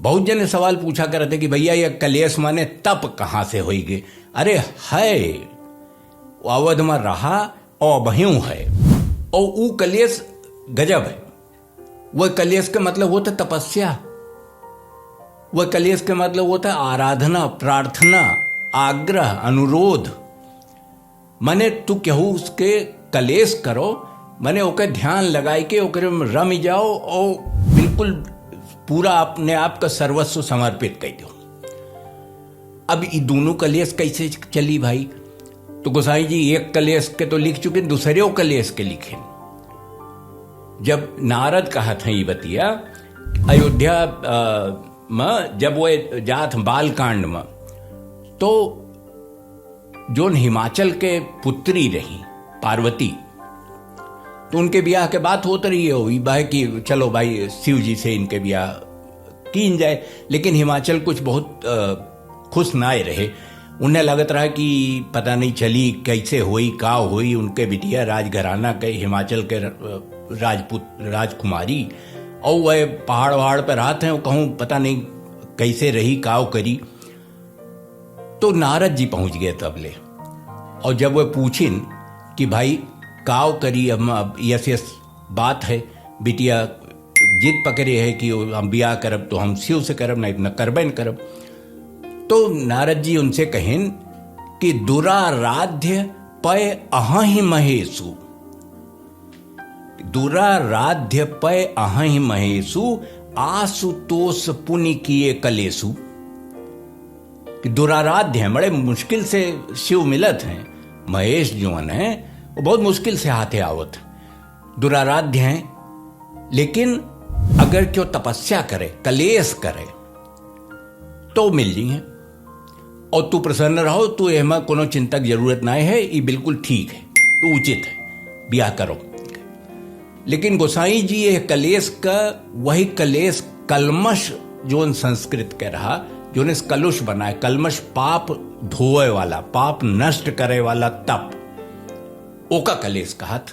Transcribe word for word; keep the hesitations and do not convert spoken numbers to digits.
बहुत जने सवाल पूछा करत है कि भैया, ये कलेश माने तप कहाँ से होइगे? अरे है, वो अवध में रहा और अबहियों है। और ऊ कलेश गजब है। वह कलेश के मतलब होता तपस्या, वह कलेश के मतलब होता आराधना, प्रार्थना, आग्रह, अनुरोध। माने तू केहू उसके कलेश करो, माने ओके ध्यान लगाई के ओकरे में रम जाओ और बिल्कुल पूरा अपने आप का सर्वस्व समर्पित कर दो। अब ई दोनों कलेश कैसे चली भाई? तो गोसाई जी एक कलेश के तो लिख चुके, दूसरे कलेश के लिखे। जब नारद कहत हैं ई बतिया, अयोध्या, अ, में जब वो जात बाल कांड में, तो जोन हिमाचल के पुत्री रही पार्वती, तो उनके ब्याह के बात होत रही है, ई बाय कि चलो भाई शिव जी से इनके ब्याह कीन जाए। लेकिन हिमाचल कुछ बहुत, अ, खुश नाय रहे। उन्हें लगत रहा कि पता नहीं चली कैसे होई, का होई, उनके बिटिया राजघराना के, हिमाचल के र-, राजपूत, राजकुमारी, और वह पहाड़ वहाड़ पे रहत हैं, कहूँ पता नहीं कैसे रही, काव करी। तो नारद जी पहुँच गए तब ले, और जब वह पूछिन कि भाई काव करी, हम अब यस यस बात है, बिटिया जिद पकड़े है कि हम ब्याह करब तो हम शिव से करब, नहीं न करबे न करब। तो नारद जी उनसे कहिन कि दुराराध्य पय अहहि महेशु, दुराराध्य पय अहहि महेशु, आशुतोष पुनि किए कलेशु। कि दुराराध्य हैं, बड़े मुश्किल से शिव मिलत हैं, महेश जोन हैं, वो बहुत मुश्किल से हाथे आवत हैं। दुराराध्य हैं, लेकिन अगर क्यों तपस्या करे, कलेश करे, तो मिल जी हैं। और तू प्रसन्न रहो, तू एमा कोनो चिंता की जरूरत नाय है, ई बिल्कुल ठीक है, तू उचित है, ब्याह करो। लेकिन गोसाई जी ये कलेश का, वही कलेश कलमश जोन संस्कृत के रहा, जोन इस कलुष बनाए, कलमश पाप धोए वाला, पाप नष्ट करे वाला तप, ओका कलेश कहत।